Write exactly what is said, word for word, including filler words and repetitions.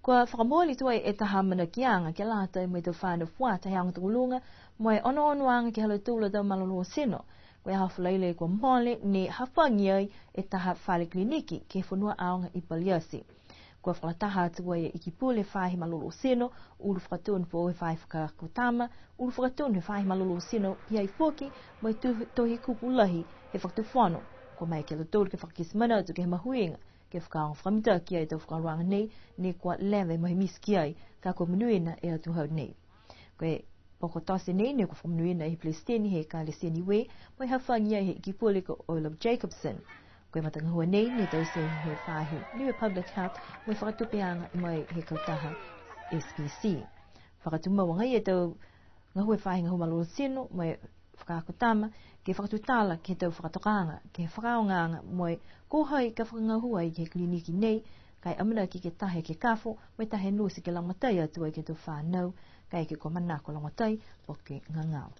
Kua fakamooli tuai e taha manakoaga ke lata mo e tau fānau fuata he aoga tokoluga, mo e onoonoaga ke he ha lautolu a tau malolō tino. Ko e aho Falaile kua mole ne hafagi ai e taha fale kiliniki ke he fonua aoga i Paliati. Kua fakalataha atu ai e Ikipule Faahi Malolō Tino, Ulu Fakatonu Foou he Faahi Fakaako Tama, Ulu Fakatonu he Faahi Malolō Tino, pihia foki mo e tu-, Tohi Kupu Lahi he Fakatufono. Kua maeke a lautolu ke fakakite manatu ke he mahuiga ke fakaaoga fakamitaki e tau fakaholoaga nei, ne kua leva e mahi miti ki ai, ka kua monuina e atuhau nei. Ko e poko tote nei, ne kua fakamonuina he Pelesiteni he Ekalesia Niue, mo e hafagi ai he Ikipule ko Olaf Jacobsen. Ko e matagahua nei, ne taute he faahi Niue Public Health, mo e fakatupeaga mai he kautaha S P C. Fakatumau agaia e tau gahua faahi gahua malolō tino, mo e fakaako tama, ke fakatutala ke he tau fakatokaaga, ke he fakaaogaaga, mo e ko hai ka fakagahua ai ke he kiliniki nei, ka e amanaki ke taha e ekekafo, mo e taha e nosi ke lagomatai atu ai ke he tau fānau, kaeke kua manako lagomatai, po ke gagao.